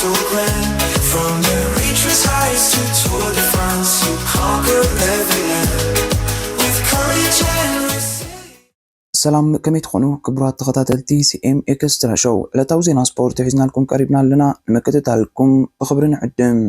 From the reaches highest to Tour de France, you conquer every land with courage and resilience. ሰላም፣ ከመይ ትኾኑ ክቡራት ተኸታተልቲ ሲኤም ኤክስትራ ሾው? ዕለታዊ ዜና ስፖርት ሒዝናልኩም ቀሪብና ኣለና። ንምክትታልኩም ብኽብሪ ንዕድም።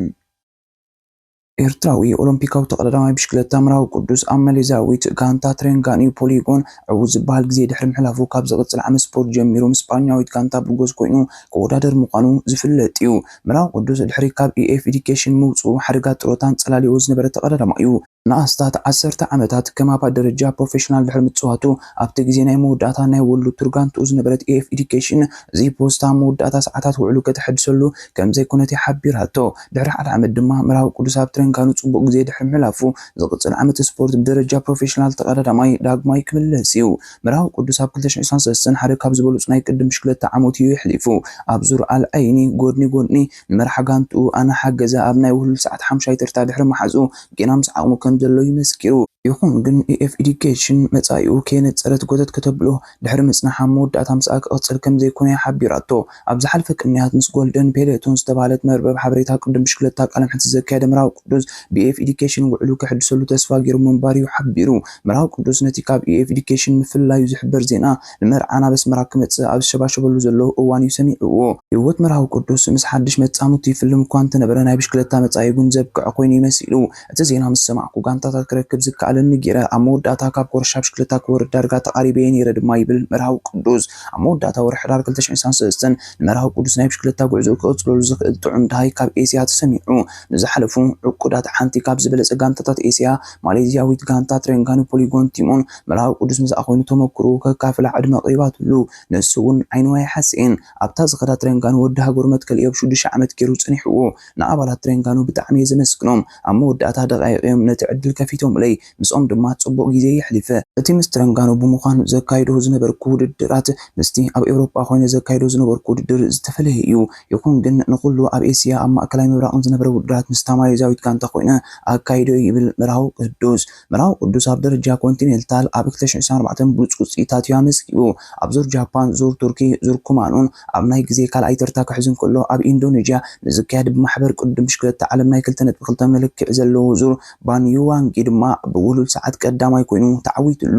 ኤርትራዊ ኦሎምፒካዊ ተቐዳዳማይ ብሽክለታ ምራዊ ቅዱስ ኣብ መሌዝያዊት ጋንታ ትሬንጋኒ ፖሊጎን ዕዉት ዝበሃል ግዜ ድሕሪ ምሕላፉ፣ ካብ ዝቕጽል ዓመት ስፖርት ጀሚሩ ምስ ስጳኛዊት ጋንታ ብርጎስ ኮይኑ ክወዳደር ምዃኑ ዝፍለጥ እዩ። ምራዊ ቅዱስ ድሕሪ ካብ ኢኤፍ ኤዲኬሽን ምውጽኡ ሓደጋ ጥሮታን ጸላሊኡ ዝነበረ ተቐዳዳማይ እዩ። ንኣስታት ዓሰርተ ዓመታት ከም ኣባል ደረጃ ፕሮፌሽናል ድሕሪ ምጽዋቱ፣ ኣብቲ ግዜ ናይ መወዳእታ ናይ ወርልድ ቱር ጋንትኡ ዝነበረት ኢኤፍ ኤዲኬሽን፣ እዚ ፖስታ ኣብ መወዳእታ ሰዓታት ውዕሉ ከተሐድሰሉ ከም ዘይኮነት እያ ሓቢራቶ። ድሕሪ ሓደ ዓመት ድማ ምራዊ ቅዱስ ኣብ ትሬንጋኑ ጽቡቕ ግዜ ድሕሪ ምሕላፉ፣ ዝቕጽል ዓመት ስፖርት ብደረጃ ፕሮፌሽናል ተቐዳዳማይ ዳግማይ ክምለስ እዩ። ምራዊ ቅዱስ ኣብ ክልተ ሽሕን ዕስራን ሰለስተን ሓደ ካብ ዝበለጹ ናይ ቅድም ብሽክለታ ዓመቱ እዩ የሕሊፉ። ኣብ ዙር ኣል ዓይኒ ጎድኒ ጎድኒ ንመርሓ ጋንትኡ ኣናሓገዘ ኣብ ናይ ውህሉል ሰዓት ሓሙሻይ ተርታ ድሕሪ ምሓዙ፣ ጌና ምስ ዓቕሙ ከም ዘሎ እዩ መስኪሩ። ይኹን ግን ኢኤፍ ኤዲኬሽን መጻኢኡ ከየነጸረት ጎተት ከተብሎ ድሕሪ ምጽናሕ፣ ኣብ መወዳእታ ምስኣ ክቕጽል ከም ዘይኮነ እያ ሓቢራቶ። ኣብ ዝሓለፈ ቅንያት ምስ ጎልደን ፔሌቶን ዝተባህለት መርበብ ሓበሬታ ቅድም ብሽክለታ ቃለ መሕትት ዘካየደ ምራዊ ቅዱስ፣ ብኢኤፍ ኤዲኬሽን ውዕሉ ከሕድሰሉ ተስፋ ገይሩ ምንባሩ እዩ ሓቢሩ። ምራዊ ቅዱስ ነቲ ካብ ኢኤፍ ኤዲኬሽን ምፍላዩ ዝሕበር ዜና፣ ንመርዓ ናብ ኣስመራ ክመጽእ ኣብ ዝሸባሸበሉ ዘሎ እዋን እዩ ሰሚዕዎ። ህይወት ምራዊ ቅዱስ ምስ ሓድሽ መጻምድቱ ይፍልም እኳ እንተነበረ፣ ናይ ብሽክለታ መጻኢ ግን ዘብቅዕ ኮይኑ እዩ መሲሉ። እቲ ዜና ምስ ሰማዕኩ፣ ጋንታታት ክረክብ ዝከኣለኒ ገይረ፣ ኣብ መወዳእታ ካብ ኮረሻ ብሽክለታ ክወርድ ዳርጋ ተቓሪበ እየ ነይረ ድማ፣ ይብል ምርሃዊ ቅዱስ። ኣብ መወዳእታ ወርሒ ሕዳር ክልተ ሽሕን ዕስራን ሰለስተን፣ ንምርሃዊ ቅዱስ ናይ ብሽክለታ ጉዕዞኡ ክቕጽለሉ ዝኽእል ጥዑም ደሃይ ካብ ኤስያ ተሰሚዑ። ንዝሓለፉ ዕቁዳት ሓንቲ ካብ ዝበለጸ ጋንታታት ኤስያ፣ ማሌዝያዊት ጋንታ ትሬንጋኑ ፖሊጎን ቲሞን፣ ምርሃዊ ቅዱስ ምስኣ ኮይኑ ተመክሮኡ ከካፍላ ዕድመ ኣቕሪባትሉ። ንሱ እውን ዓይንዋ ኣይሓስኤን። ኣብታ ዝኸዳ ትሬንጋኑ ወዲ ሃገሩ መትከል እዮብ ሽዱሽተ ዓመት ገይሩ ጸኒሕዎ። ንኣባላት ትሬንጋኑ ብጣዕሚ እየ ዘመስግኖም። ኣብ መወዳእታ ደቓይቕ እዮም ነቲ ዕድል ከፊቶምለይ። ምስኦም ድማ ጽቡቕ ግዜ የሕሊፈ። እቲ ምስ ትሬንጋኑ ብምዃን ዘካይዶ ዝነበርኩ ውድድራት ምስቲ ኣብ ኤውሮጳ ኮይነ ዘካይዶ ዝነበርኩ ውድድር ዝተፈለየ እዩ። ይኹን ግን ንኹሉ ኣብ ኤስያ ኣብ ማእከላይ ምብራቕን ዝነበረ ውድድራት ምስታ ማሌዝያዊት ጋንታ ኮይነ ኣካይዶ ይብል ምርሃዊ ቅዱስ። ምርሃዊ ቅዱስ ኣብ ደረጃ ኮንቲኔንታል ኣብ ክልተ ሽሕን ዕስራን ኣርባዕተን ብሉጽ ውጽኢታት እዩ ኣመዝጊቡ። ኣብ ዙር ጃፓን፣ ዙር ቱርኪ፣ ዙር ኩማኑን ኣብ ናይ ግዜ ካልኣይ ተርታ ክሕዝ እንከሎ፣ ኣብ ኢንዶኔዥያ ንዝካየድ ብማሕበር ቅድድም ብሽክለታ ዓለም ናይ ክልተ ነጥቢ ክልተ መለክዒ ዘለዎ ዙር ባንዩዋንጊ ድማ ብውህሉል ሰዓት ቀዳማይ ኮይኑ ተዓዊትሉ።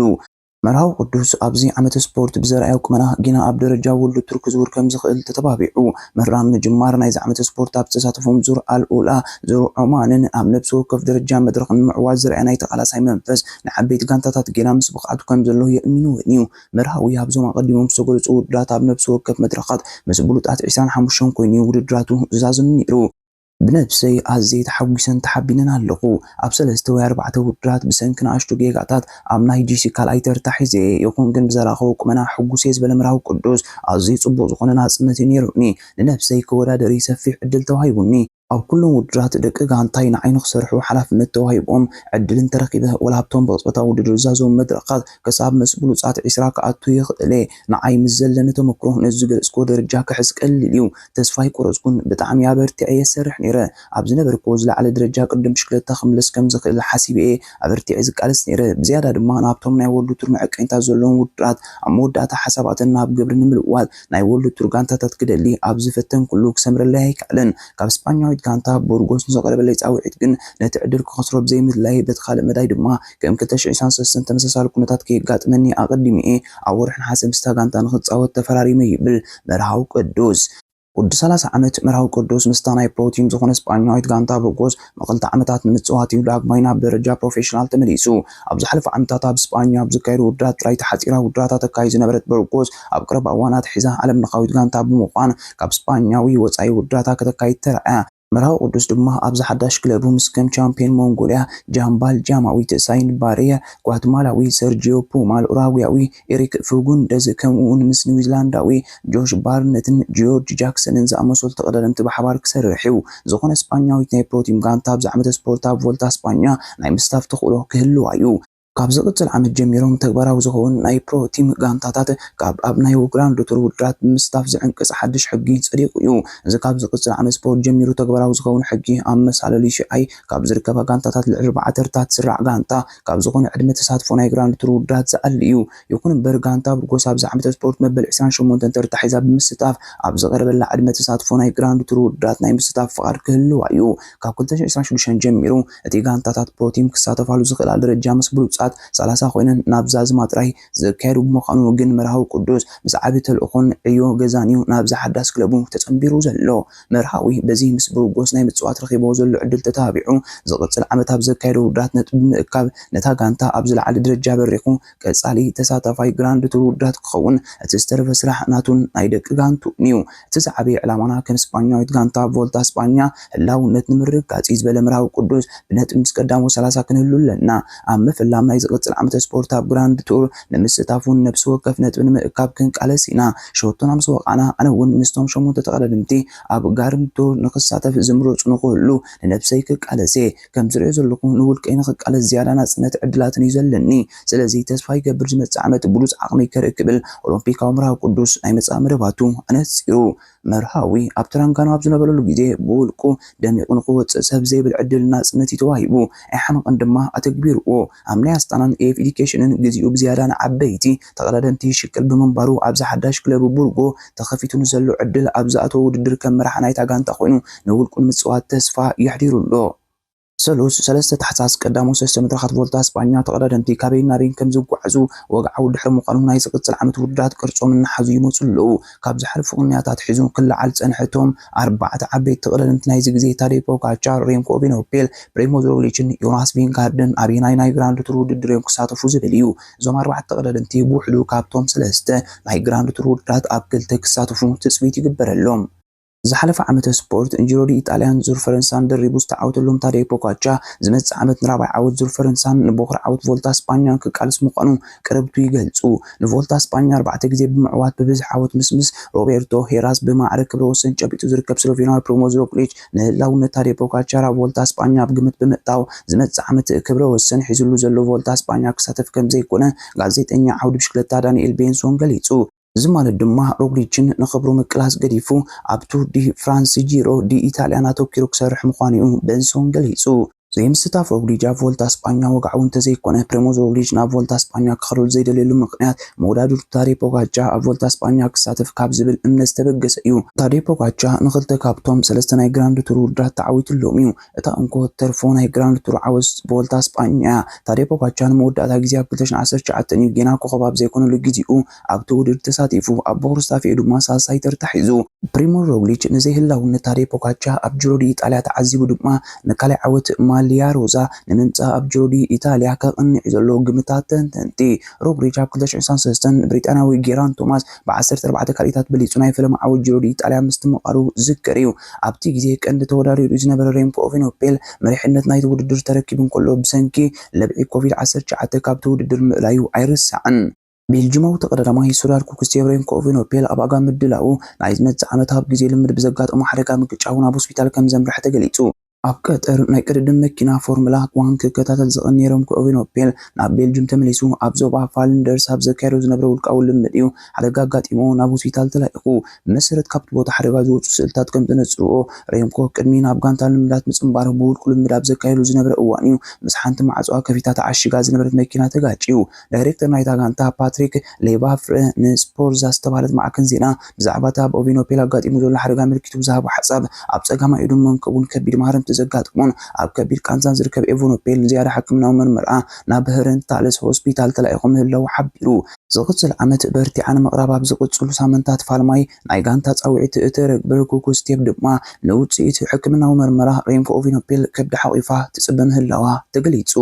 መርሃዊ ቅዱስ ኣብዚ ዓመተ ስፖርት ብዘርኣዮ ቁመና ጌና ኣብ ደረጃ ወርልድ ቱር ክዝውር ከም ዝኽእል ተተባቢዑ። መራም ምጅማር ናይዚ ዓመተ ስፖርት ኣብ ዝተሳተፎም ዙር ኣልኡላ፣ ዙር ዖማንን ኣብ ነፍሲ ወከፍ ደረጃ መድረኽ ንምዕዋት ዘርኣየ ናይ ተቓላሳይ መንፈስ ንዓበይቲ ጋንታታት ጌና ምስ ብቕዓቱ ከም ዘሎ የእምንወን እዩ። መርሃዊ ኣብዞም ኣቐዲሞም ዝተገለጹ ውድድራት ኣብ ነፍሲ ወከፍ መድረኻት ምስ ብሉጻት ዕስራን ሓሙሽተን ኮይኑ እዩ ውድድራቱ ዝዛዝም ነይሩ። ብነብሰይ ኣዝየ ተሓጒሰን ተሓቢነን ኣለኹ። ኣብ ሰለስተ ወይ ኣርባዕተ ውድድራት ብሰንኪ ንኣሽቱ ጌጋታት ኣብ ናይ ጂሲ ካልኣይ ተርታ ሒዘ እየ። ይኹን ግን ብዘራኸቦ ቁመና ሕጉስ እየ ዝበለ ምርሃዊ ቅዱስ፣ ኣዝዩ ጽቡቕ ዝኾነ ናጽነት እዩ ነይሩኒ። ንነብሰይ ክወዳደር እዩ ሰፊሕ ዕድል ተዋሂቡኒ። ኣብ ኩሎም ውድድራት ደቂ ጋንታይ ንዓይ ንኽሰርሑ ሓላፍነት ተዋሂቦም ዕድል እንተረኺበ፣ ወላ ኣብቶም ብቕጽበታዊ ውድድር ዝዛዘሙ መድረኻት ክሳብ ምስ ብሉጻት ዕስራ ክኣቱ ይኽእል እየ። ንዓይ ምስ ዘለኒ ተመክሮ ነዚ ዝገለጽክዎ ደረጃ ክሕዝ ቀሊል እዩ። ተስፋ ኣይቆረጽኩን። ብጣዕሚ ኣበርቲዐ እየ ዝሰርሕ ነይረ። ኣብ ዝነበርክዎ ዝለዓለ ደረጃ ቅድም ብሽክለታ ክምለስ ከም ዝኽእል ሓሲበ እየ ኣበርቲዐ ዝቃለስ ነይረ። ብዝያዳ ድማ ናብቶም ናይ ወርልድ ቱር መዐቀኒታት ዘለዎም ውድድራት ኣብ መወዳእታ ሓሳባተን ናብ ግብሪ ንምልዋጥ ናይ ወርልድ ቱር ጋንታታት ክደሊ ኣብ ዝፈተንኩሉ ክሰምረለይ ኣይከኣለን። ካብ ስጳኛዊት ጋንታ ቡርጎስ ንዝቐረበለይ ጻውዒት ግን ነቲ ዕድል ክኸስሮ ብዘይምድላይ በቲ ካልእ መዳይ ድማ ከም ክልተ ሽሕን ዕስራን ሰለስተን ተመሳሳሊ ኩነታት ከየጋጥመኒ ኣቐዲመ እየ ኣብ ወርሒ ነሓሰ ምስታ ጋንታ ንኽጻወት ተፈራሪመ ይብል መርሃዊ ቅዱስ። ወዲ ሰላሳ ዓመት መርሃዊ ቅዱስ ምስታ ናይ ፕሮ ቲም ዝኾነ ስጳኛዊት ጋንታ ቡርጎስ ንኽልተ ዓመታት ንምጽዋት እዩ ዳግማይ ናብ ደረጃ ፕሮፌሽናል ተመሊሱ። ኣብ ዝሓለፈ ዓመታት ኣብ ስጳኛ ኣብ ዝካየዱ ውድድራት ጥራይ ተሓጺራ ውድድራታ ተካይድ ዝነበረት ቡርጎስ ኣብ ቀረባ እዋናት ሒዛ ዓለም ለኻዊት ጋንታ ብምዃን ካብ ስጳኛዊ ወጻኢ ውድድራታ ከተካይድ ተራእያ። መርሃዊ ቅዱስ ድማ ኣብዚ ሓዳሽ ክለቡ ምስ ከም ቻምፒዮን ሞንጎልያ ጃምባል ጃማዊት ሳይን ባርየ፣ ጓትማላዊ ሰርጂዮ ፑማል፣ ኡራጓያዊ ኤሪክ ፍጉንደዝ፣ ከምኡ እውን ምስ ኒውዚላንዳዊ ጆሽ ባርነትን ጆርጅ ጃክሰንን ዝኣመሰሉ ተቐዳደምቲ ብሓባር ክሰርሕ እዩ። ዝኾነ ስጳኛዊት ናይ ፕሮ ቲም ጋንታ ኣብዚ ዓመተ ስፖርት ኣብ ቮልታ ስጳኛ ናይ ምስታፍ ተኽእሎ ክህልዋ እዩ። ካብ ዝቕጽል ዓመት ጀሚሮም ተግባራዊ ዝኸውን ናይ ፕሮ ቲም ጋንታታት ካብ ኣብ ናይ ግራንድ ቱር ውድድራት ብምስታፍ ዝዕንቅጽ ሓድሽ ሕጊ ጸዲቑ እዩ። እዚ ካብ ዝቕጽል ዓመት ስፖርት ጀሚሩ ተግባራዊ ዝኸውን ሕጊ ኣብ መሳለሊ ሽዓይ ካብ ዝርከባ ጋንታታት ልዕሊ ኣርባዕተ ተርታ ትስራዕ ጋንታ ካብ ዝኾነ ዕድመ ተሳትፎ ናይ ግራንድ ቱር ውድድራት ዝኣሊ እዩ። ይኹን እምበር ጋንታ ብርጎስ ኣብዚ ዓመተ ስፖርት መበል ዕስራን ሸሞንተን ተርታ ሒዛ ብምስታፍ ኣብ ዝቐረበላ ዕድመ ተሳትፎ ናይ ግራንድ ቱር ውድድራት ናይ ምስታፍ ፍቓድ ክህልዋ እዩ። ካብ ክልተ ሽሕን ዕስራን ሽዱሽተን ጀሚሩ እቲ ጋንታታት ፕሮ ቲም ክሳተፋሉ ዝኽእላ ደረጃ ምስ ብሉጻት ሰላሳ ኮይነን ናብዛ ዝማጥራይ ዝካየዱ ብምዃኑ ግን መርሃዊ ቅዱስ ምስ ዓቢ ተልእኾን ዕዮ ገዛን እዩ ናብዛ ሓዳስ ክለቡ ተጸንቢሩ ዘሎ። መርሃዊ በዚ ምስ ብርጎስ ናይ ምጽዋት ረኺብዎ ዘሎ ዕድል ተታቢዑ ዝቕጽል ዓመት ኣብ ዘካየዶ ውድድራት ነጥቢ ብምእካብ ነታ ጋንታ ኣብ ዝለዓለ ደረጃ በሪኹ ቀጻሊ ተሳታፋይ ግራንድ ቱር ውድድራት ክኸውን እቲ ዝተረፈ ስራሕ ናቱን ናይ ደቂ ጋንቱን እዩ። እቲ ዝዓበየ ዕላማና ከም ስጳኛዊት ጋንታ ቮልታ ስጳኛ ህላውነት ንምርግጋጽ እዩ ዝበለ መርሃዊ ቅዱስ ብነጥቢ ምስ ቀዳሞ ሰላሳ ክንህሉ ኣለና። ኣብ ምፍላም ናይ ዝቕጽል ዓመተ ስፖርት ኣብ ግራንድ ቱር ንምስታፍ እውን ነብሲ ወከፍ ነጥቢ ንምእካብ ክንቃለስ ኢና። ሸቶና ምስ ወቓዕና ኣነ እውን ምስቶም ሸሞንተ ተቐዳደምቲ ኣብ ግራንድ ቱር ንክሳተፍ ዝምረጹ ንክህሉ ንነብሰይ ክቃለስ እየ። ከም ዝሪኦ ዘለኹ ንውልቀይ ንክቃለስ ዝያዳ ናጽነት ዕድላትን እዩ ዘለኒ። ስለዚ ተስፋ ይገብር ዝመጽእ ዓመት ብሉጽ ዓቕመይ ከርኢ ክብል ኦሎምፒካዊ መርሃዊ ቅዱስ ናይ መጻኢ መደባቱ ኣነጺሩ። መርሃዊ ኣብ ተራንጋኖ ኣብ ዝነበረሉ ግዜ ብውልቁ ደሚቑ ንክወጽእ ሰብ ዘይብል ዕድል ናጽነት እዩ ተዋሂቡ። ኣይሓመቐን ድማ ኣተግቢርዎ። ኣብ ናይ ኣስጣናን ኤፍ ኤዲኬሽንን ግዜኡ ብዝያዳ ንዓበይቲ ተቐዳደምቲ ይሽቅል ብምንባሩ ኣብዚ ሓዳሽ ክለቡ ቡርጎ ተኸፊቱ ንዘሎ ዕድል ኣብ ዝኣተወ ውድድር ከም መራሒ ናይታ ጋንታ ኮይኑ ንውልቁ ንምጽዋት ተስፋ የሕዲሩ ኣሎ። ሰሉስ ሰለስተ ታሕሳስ ቀዳሞት ሰለስተ መድረኻት ቮልታ ስጳኛ ተቐዳደምቲ ካበይን ናበይን ከም ዝጓዓዙ ወግዓዊ ድሕሪ ምዃኑ ናይ ዝቕጽል ዓመት ውድድራት ቅርጾም እናሓዙ ይመጹ ኣለዉ። ካብ ዝሓለፉ ቅንያታት ሒዙ ክለዓል ዝጸንሐ እቶም ኣርባዕተ ዓበይቲ ተቐዳደምቲ ናይዚ ግዜ ታዴ ፖጋቻር፣ ሬምኮ ኦቬኖፔል፣ ፕሪሞዝ ሮግሊችን ዮናስ ቪንጋርድን ኣበየናይ ናይ ግራንድ ቱር ውድድር እዮም ክሳተፉ ዝብል እዩ። እዞም ኣርባዕተ ተቐዳደምቲ ብውሕዱ ካብቶም ሰለስተ ናይ ግራንድ ቱር ውድድራት ኣብ ክልተ ክሳተፉ ትጽቢት ይግበረሎም። ዝሓለፈ ዓመተ ስፖርት ጂሮ ዲ ኢጣልያን ዙር ፈረንሳን ደሪቡ ዝተዓወተሎም ታዴ ፖጋቻ ዝመጽእ ዓመት ንራብዓይ ዓወት ዙር ፈረንሳን ንቦኽሪ ዓወት ቮልታ ስጳኛን ክቃለስ ምዃኑ ቅርብቱ ይገልጹ። ንቮልታ ስጳኛ ኣርባዕተ ግዜ ብምዕዋት ብብዝሒ ዓወት ምስምስ ሮቤርቶ ሄራስ ብማዕረ ክብረ ወሰን ጨቢጡ ዝርከብ ስሎቬንያዊ ፕሪሞዝ ሮግሊች ንህላውነት ታዴ ፖጋቻር ኣብ ቮልታ ስጳኛ ኣብ ግምት ብምእታው ዝመጽእ ዓመት ክብረ ወሰን ሒዝሉ ዘሎ ቮልታ ስጳኛ ክሳተፍ ከም ዘይኮነ ጋዜጠኛ ዓውዲ ብሽክለታ ዳንኤል ቤንሶን ገሊጹ። እዚ ማለት ድማ ሮግሊችን ንኽብሩ ምቅላስ ገዲፉ ኣብ ቱር ዲ ፍራንስ ጂሮ ዲ ኢታልያን ኣተኪሩ ክሰርሕ ምዃኑ እዩ ቤንሶን ገሊጹ። ዘይምስታፍ ሮግሊች ኣብ ቮልታ ስጳኛ ወግዓዊ እንተዘይኮነ ፕሪሞዝ ሮግሊች ናብ ቮልታ ስጳኛ ክኸደሉ ዘይደልየሉ ምኽንያት መወዳድርቱ ታዴ ፖጋቻ ኣብ ቮልታ ስጳኛ ክሳተፍ ካብ ዝብል እምነት ዝተበገሰ እዩ። ታዴ ፖጋቻ ንኽልተ ካብቶም ሰለስተ ናይ ግራንድ ቱር ውድድራት ተዓዊትሎም እዩ። እታ እንኮ ተርፎ ናይ ግራንድ ቱር ዓወት ቮልታ ስጳኛ እያ። ታዴ ፖጋቻ ንመወዳእታ ግዜ ኣብ ክልተ ሽሕን ዓሰርተ ትሽዓተን እዩ ጌና ኮኸብ ኣብ ዘይኮነሉ ግዚኡ ኣብቲ ውድድር ተሳቲፉ ኣብ ቦኽሪ ስታፌኡ ድማ ሳልሳይ ተርታ ሒዙ። ፕሪሞዝ ሮግሊች ንዘይህላውነት ታዴ ፖጋቻ ኣብ ጂሮ ዲ ኢጣልያ ተዓዚቡ ድማ ንካልኣይ ዓወት ማልያ ሮዛ ንምምጻእ ኣብ ጂሮ ዲ ኢጣልያ ከቕንዕ እዩ ዘሎ ግምታት ተንተንቲ። ሮግሊች ኣብ ክልተ ሽሕን ሰለስተን ብሪጣንያዊ ጌራን ቶማስ ብዓሰርተ ኣርባዕተ ካልኢታት በሊጹ ናይ ፈለማ ዓወት ጂሮ ዲ ኢጣልያ ምስትምቓሩ ዝዝከር እዩ። ኣብቲ ግዜ ቀንዲ ተወዳዲሩ ዝነበረ ሬምኮ ኦቬኖፔል መሪሕነት ናይቲ ውድድር ተረኪቡ እንከሎ ብሰንኪ ለብዒ ኮቪድ ዓሰርተ ትሽዓተ ካብቲ ውድድር ምእላዩ ኣይርሳዕን። ቤልጂማዊ ተቐዳዳማይ ሱዳር ኩክስቴቭ ሬምኮ ኦቬኖፔል ኣብ ኣጋ ምድላው ናይ ዝመጽእ ዓመት ኣብ ግዜ ልምድ ብዘጋጠሞ ሓደጋ ምግጫው ናብ ሆስፒታል ከም ዘምርሐ ተገሊጹ። ኣብ ቀጠር ናይ ቅድድም መኪና ፎርሙላ ዋን ክከታተል ዝቐነየ ሬምኮ ኦቬኖፔል ናብ ቤልጅም ተመሊሱ ኣብ ዞባ ፋልንደርስ ኣብ ዘካየዶ ዝነበረ ውልቃዊ ልምድ እዩ ሓደጋ ኣጋጢሞ ናብ ሆስፒታል ተላኢኹ። ብመሰረት ካብቲ ቦታ ሓደጋ ዝወጹ ስእልታት ከም ዘነጽርዎ ሬምኮ ቅድሚ ናብ ጋንታ ልምዳት ምጽንባሩ ብውልቁ ልምድ ኣብ ዘካየዱ ዝነበረ እዋን እዩ ምስ ሓንቲ ማዕጾኣ ከፊታ ተዓሺጋ ዝነበረት መኪና ተጋጭዩ። ዳይሬክተር ናይታ ጋንታ ፓትሪክ ሌባፍረ ንስፖርዛ ዝተባህለት ማዕከን ዜና ብዛዕባ እቲ ኣብ ኦቬኖፔል ኣጋጢሙ ዘሎ ሓደጋ ኣመልኪቱ ብዝሃቦ ሓሳብ ኣብ ጸጋማይ ኢዱን መንከቡን ከቢድ ማህረምቲ ዘጋጠሞን ኣብ ከቢድ ቃንዛን ዝርከብ ኤቮኖፔል ንዝያዳ ሕክምናዊ መርመራ ናብ ህረንታልስ ሆስፒታል ተላኢኹ ምህላዉ ሓቢሩ። ዝቕጽል ዓመት በርቲዓ ንምቕራብ ኣብ ዝቕጽሉ ሳምንታት ፋልማይ ናይ ጋንታ ጻውዒት እተረግብር ኩኩ ስቴፕ ድማ ንውጽኢት ሕክምናዊ መርመራ ሬምኮ ኦቪኖፔል ከብዲ ሓቒፋ ትጽበ ምህላዋ ተገሊጹ።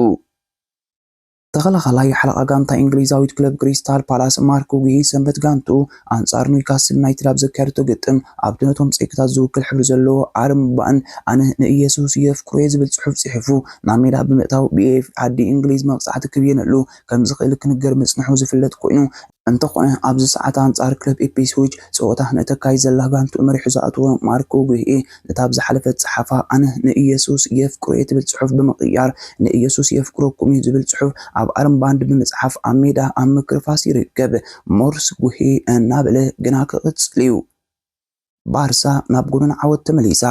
ተኸላኻላይ ሓለቓ ጋንታ እንግሊዛዊት ክለብ ክሪስታል ፓላስ ማርክ ጉሂ ሰንበት ጋንቱ ኣንጻር ኒውካስል ዩናይትድ ኣብ ዘካየደቶ ግጥም ኣብቲ ነቶም ጸይቅታት ዝውክል ሕብሪ ዘለዎ ኣርምባን ኣነ ንኢየሱስ የፍቅሮ እየ ዝብል ጽሑፍ ጽሒፉ ናብ ሜዳ ብምእታው ብኤፍ ዓዲ እንግሊዝ መቕጻዕቲ ክብየነሉ ከም ዝኽእል ክንገር ምጽንሑ ዝፍለጥ ኮይኑ እንተኾነ ኣብዚ ሰዓት ኣንጻር ክለብ ኢፕስዊች ጸወታ ንእተካይ ዘላ ጋንቱ መሪሑ ዝኣተወ ማርኮ ጉሂ ነታ ብዝሓለፈት ጸሓፋ ኣነ ንኢየሱስ የፍቅሮ እየ ትብል ጽሑፍ ብምቕያር ንኢየሱስ የፍቅረኩም እዩ ዝብል ጽሑፍ ኣብ ኣርምባንድ ብምጽሓፍ ኣብ ሜዳ ኣብ ምክርፋስ ይርከብ። ሞርስ ጉሂ እናበለ ግና ክቕጽል እዩ። ባርሳ ናብ ጎደና ዓወት ተመሊሳ።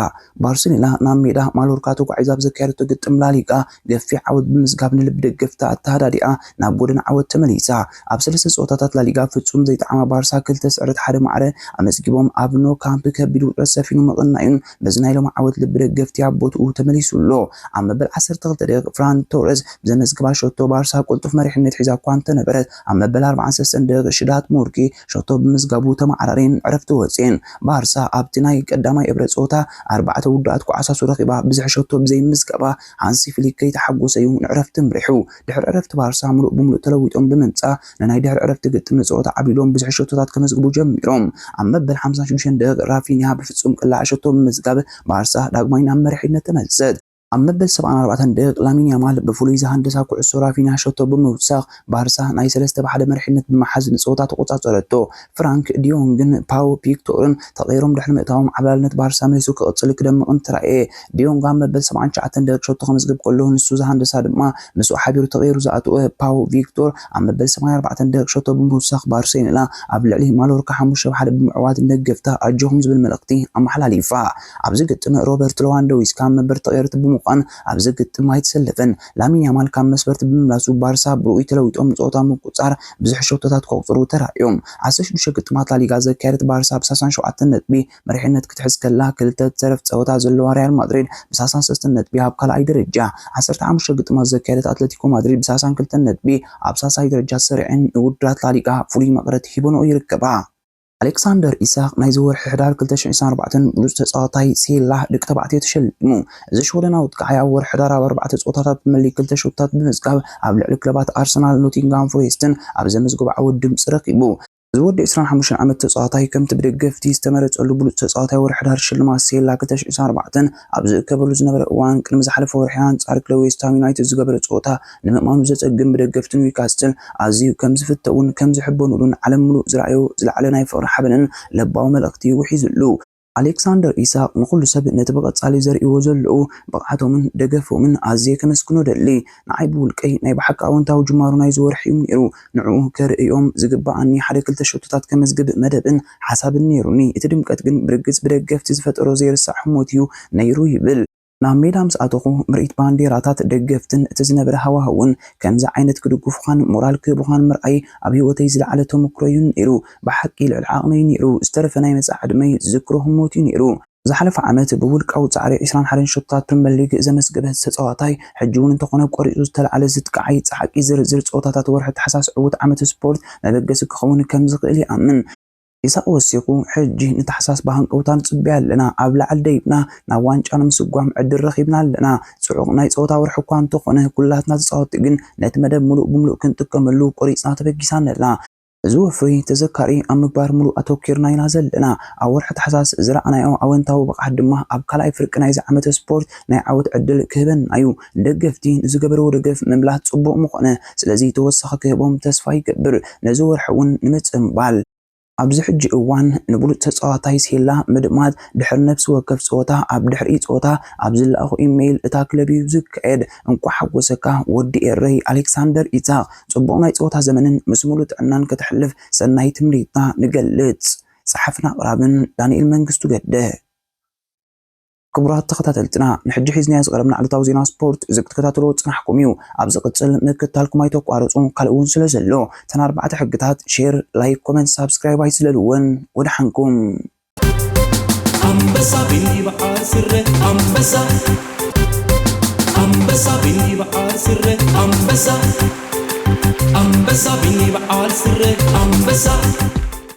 ባርሴሎና ናብ ሜዳ ማሎርካ ተጓዒዛ ኣብ ዘካየደቶ ግጥም ላሊጋ ገፊሕ ዓወት ብምዝጋብ ንልቢ ደገፍታ ኣተሃዳዲኣ ናብ ጎደና ዓወት ተመሊሳ። ኣብ ሰለስተ ጸወታታት ላሊጋ ፍጹም ዘይጠዓማ ባርሳ ክልተ ስዕረት ሓደ ማዕረ ኣመዝጊቦም ኣብ ኖ ካምፕ ከቢድ ውጥረት ሰፊኑ ምቕናዩን በዚ ናይ ሎሚ ዓወት ልቢ ደገፍቲ ኣብ ቦትኡ ተመሊሱ ኣሎ። ኣብ መበል ዓሰርተ ክልተ ደቂቕ ፍራን ቶረስ ብዘመዝግባ ሸቶ ባርሳ ቅልጡፍ መሪሕነት ሒዛ እኳ እንተነበረት ኣብ መበል ኣርባዓን ሰለስተን ደቂቕ ሽዳት ሞርኪ ሸቶ ብምዝጋቡ ተመዓራርየን ዕረፍቲ ወፅየን። ባርሳ ኣብቲ ናይ ቀዳማይ እብረ ጸወታ ኣርባዕተ ውዱኣት ኳዕሳሱ ረኺባ ብዝሒ ሸቶ ብዘይምዝጋባ ሃንሲ ፍሊክ ከይተሓጎሰ እዩ ንዕረፍቲ ምሪሑ። ድሕሪ ዕረፍቲ ባርሳ ምሉእ ብምሉእ ተለዊጦም ብምምጻእ ንናይ ድሕሪ ዕረፍቲ ግጥም ንጸወታ ዓብሊሎም ብዝሒ ሸቶታት ከመዝግቡ ጀሚሮም። ኣብ መበል ሓምሳን ሽዱሽተን ደቂቕ ራፊኒያ ብፍጹም ቅላዕ ሸቶ ብምዝጋብ ባርሳ ዳግማይ ናብ መሪሕነት ተመልሰት። ኣብ መበል ሰብዓን ኣርባዕተን ደቂቕ ላሚን ያማል ብፍሉይ ዝሃንደሳ ኩዕሶ ራፊኒያ ሸቶ ብምውሳኽ ባርሳ ናይ ሰለስተ ብሓደ መሪሕነት ብምሓዝ ንጸወታ ተቆጻጸረቶ። ፍራንክ ዲዮንግን ፓው ቪክቶርን ተቐይሮም ድሕሪ ምእታዎም ዓብላልነት ባርሳ መሊሱ ክቕጽል ክደምቕን ተራእየ። ዲዮንግ ኣብ መበል ሰብዓን ትሽዓተን ደቂቕ ሸቶ ከመዝግብ ከሎ ንሱ ዝሃንደሳ ድማ ምስኡ ሓቢሩ ተቐይሩ ዝኣተወ ፓው ቪክቶር ኣብ መበል ሰማንያን ኣርባዕተን ደቂቕ ሸቶ ብምውሳኽ ባርሴሎና ኣብ ልዕሊ ማሎርካ ሓሙሽተ ብሓደ ብምዕዋት ንደገፍታ ኣጆኹም ዝብል መልእኽቲ ኣመሓላሊፋ። ኣብዚ ግጥም ሮበርት ሌዋንዶውስኪ ኣብ መበል ተቐየርቲ ብምዃን ኣብዚ ግጥም ኣይተሰለፈን። ላሚን ያማል ካብ መስመርቲ ብምምላሱ ባርሳ ብርኡይ ተለዊጦም ንጸወታ ምቁጻር ብዙሕ ሸቶታት ከቑጽሩ ተራእዮም። ዓሰርተ ሽዱሽተ ግጥማት ላሊጋ ዘካየደት ባርሳ ብ ሰላሳን ሸውዓተን ነጥቢ መሪሕነት ክትሕዝ ከላ ክልተ ተረፍ ጸወታ ዘለዋ ሪያል ማድሪድ ብ ሰላሳን ሰለስተን ነጥቢ ኣብ ካልኣይ ደረጃ፣ ዓሰርተ ሓሙሽተ ግጥማት ዘካየደት ኣትለቲኮ ማድሪድ ብ ሰላሳን ክልተን ነጥቢ ኣብ ሳልሳይ ደረጃ ተሰሪዐን ንውድድራት ላሊጋ ፍሉይ መቐረት ሂበንኦ ይርከባ። ኣሌክሳንደር ኢሳቕ ናይዚ ወርሒ ሕዳር ክልተ ሽሕን ዕስራን ኣርባዕተን ብሉጽ ተጻዋታይ ሴላ ደቂ ተባዕትዮ ተሸሊሙ። እዚ ሽወደናዊ ኣጥቃዓይ ኣብ ወርሒ ሕዳር ኣብ ኣርባዕተ ጸወታታት ፕሪመር ሊግ ክልተ ሸቶታት ብምዝጋብ ኣብ ልዕሊ ክለባት ኣርሰናል፣ ኖቲንግሃም ፎሬስትን ኣብ ዘመዝገቦ ዓወት ድምጺ ረኺቡ። እዚ ወዲ ዕስራን ሓሙሽተን ዓመት ተጻዋታይ ከምቲ ብደገፍቲ ዝተመረጸሉ ብሉጽ ተጻዋታይ ወርሒ ሕዳር ሽልማት ሴላ ክልተ ሽሕን ዕስራን ኣርባዕተን ኣብ ዝእከበሉ ዝነበረ እዋን ቅድሚ ዝሓለፈ ወርሒ ኣንጻር ክለብ ዌስትሃም ዩናይትድ ዝገበረ ጸወታ ንምእማኑ ዘጸግም ብደገፍቲ ኒውካስትል ኣዝዩ ከም ዝፍተውን ከም ዝሕበኑሉን ዓለም ምሉእ ዝረኣዮ ዝለዓለ ናይ ፍቕሪ ሓበንን ለባዊ መልእኽቲ ውሒዙሉ። ኣሌክሳንደር ኢሳቕ ንኹሉ ሰብ ነቲ ብቐጻሊ ዘርእይዎ ዘለዉ ብቕዓቶምን ደገፎምን ኣዝየ ከመስግኖ ደሊ። ንዓይ ብውልቀይ ናይ ብሓቂ ኣወንታዊ ጅማሮ ናይዚ ወርሒ እዩ ነይሩ። ንዕኡ ከርእዮም ዝግበኣኒ ሓደ ክልተ ሸቶታት ከመዝግብ መደብን ሓሳብን ነይሩኒ። እቲ ድምቀት ግን ብርግጽ ብደገፍቲ ዝፈጠሮ ዘይርሳዕ ህሞት እዩ ነይሩ ይብል። ናብ ሜዳ ምስ ኣተኹ ምርኢት ባንዴራታት ደገፍትን እቲ ዝነበረ ሃዋህውን ከምዚ ዓይነት ክድግፉኻን ሞራል ክህቡኻን ምርኣይ ኣብ ህይወተይ ዝለዓለ ተመክሮ እዩ ነይሩ። ብሓቂ ልዕሊ ዓቕመይ ነይሩ። ዝተረፈ ናይ መጻኢ ዕድመይ ዝዝክሮ ህሞት እዩ ነይሩ። ዝሓለፈ ዓመት ብውልቃዊ ጻዕሪ ዕስራን ሓደን ሸቶታት ፕሪመር ሊግ ዘመስገበ ተጻዋታይ ሕጂ እውን እንተኾነ ቆሪጹ ዝተለዓለ ዝጥቃዓይ ጻዕቂ ዝርዝር ጸወታታት ወርሒ ታሕሳስ ዕዉት ዓመት ስፖርት መበገሲ ክኸውን ከም ዝኽእል ይኣምን። ኢሳቕ ወሲኹ፣ ሕጂ ንታሕሳስ ብሃንቀውታ ንጽበያ ኣለና። ኣብ ላዕሊ ደይብና ናብ ዋንጫ ንምስጓም ዕድል ረኺብና ኣለና። ጽዑቕ ናይ ጸወታ ወርሒ እኳ እንተኾነ፣ ኩላትና ተጻወትቲ ግን ነቲ መደብ ምሉእ ብምሉእ ክንጥቀመሉ ቆሪጽና ተበጊሳና ኣለና። እዚ ወፍሪ ተዘካሪ ኣብ ምግባር ምሉእ ኣተኲርና ኢና ዘለና። ኣብ ወርሒ ታሕሳስ ዝረኣናዮ ኣወንታዊ ብቕዓት ድማ ኣብ ካልኣይ ፍርቂ ናይዚ ዓመተ ስፖርት ናይ ዓወት ዕድል ክህበና እዩ። ንደገፍቲ ንዝገበርዎ ደገፍ ምምላስ ጽቡቕ ምኾነ። ስለዚ ተወሳኺ ክህቦም ተስፋ ይገብር። ነዚ ወርሒ እውን ንምጽንባል። ኣብዚ ሕጂ እዋን ንብሉጽ ተጻዋታይ ሴላ ምድማት ድሕሪ ነፍሲ ወከፍ ጸወታ ኣብ ድሕሪኡ ጸወታ ኣብ ዝለኣኹ ኢሜይል እታ ክለብ እዩ ዝካየድ። እንቋዕ ሓጎሰካ ወዲ ኤረይ ኣሌክሳንደር ኢሳቕ። ጽቡቕ ናይ ጸወታ ዘመንን ምስ ሙሉእ ጥዕናን ከተሕልፍ ሰናይ ትምኒትና ንገልጽ። ጸሓፍን ኣቕራብን ዳንኤል መንግስቱ ገደ። ክቡራት ተኸታተልትና፣ ንሕጂ ሒዝናዮ ዝቐረብና ዕለታዊ ዜና ስፖርት እዚ ክትከታተልዎ ዝጸናሕኩም እዩ። ኣብ ዝቕጽል ምክትታልኩም ኣይተቋርጹ፣ ካልእ እውን ስለ ዘሎ። እተን ኣርባዕተ ሕግታት፣ ሼር፣ ላይክ፣ ኮመንት፣ ሳብስክራይብ ኣይትዝለልወን። ወደሓንኩም። ኣንበሳ ቢኒ በዓል ስረ ኣንበሳ፣ ኣንበሳ ቢኒ በዓል ስረ ኣንበሳ፣ ኣንበሳ ቢኒ በዓል ስረ ኣንበሳ።